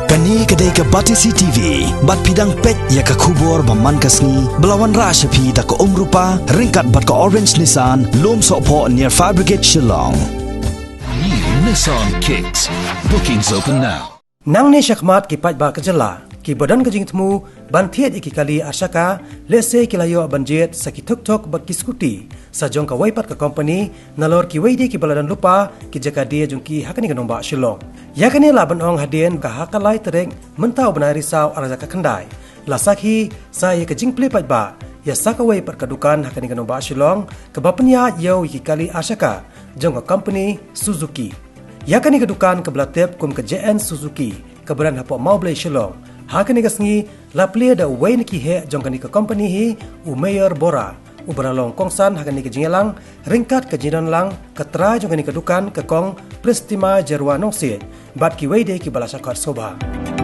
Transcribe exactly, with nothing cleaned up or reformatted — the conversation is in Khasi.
Kane ka dei ka Batesi T V, bad phi dang peit ïa ka khubor ba man ka sngi, ba la wanrah sha phi da ka Umrupa, ryngkat bad ka Orange Nissan, Lumsohphoh near Fire Brigade, Shillong. New Nissan Kicks. Bookings open now. Nangne shakhmat ki paidbah ka jylla, ki ba don ka jingthmu ban thied ïa ki kali arshaka, lehse ki la ïoh ban jied sa ki thuk thuk bad ki scooty, sa jong kawei pat ka company, nalor kiwei de ki ba la don lypa ki jaka die jong ki ha kane ka nongbah Shillong. Ïa kane lah ban ong hadien ka ha ka lai tarik mynta u bnai Risaw ar hajar khyndai, la sakhi sa ïa ka jingplie paidbah ïa sa kawei pat ka dukan ha kane ka nongbah Shillong, kaba pynïaid ïew ïa ki kali arshaka jong ka company Suzuki. Ïa kane ka dukan kaba la tip kum ka J N Suzuki, kaba don hapoh Mawblei, Shillong, ha kane ka sngi la plie da uwei na ki heh jong kane ka company hi, u Mayor Bora, uba la long kongsan ha kane ka jingïalang, ryngkat ka jingdon lang ka trai jong kane ka dukan, ka Kong Pristima Jyrwa Nongsiej, bad kiwei de ki ba la shah khot sngewbha.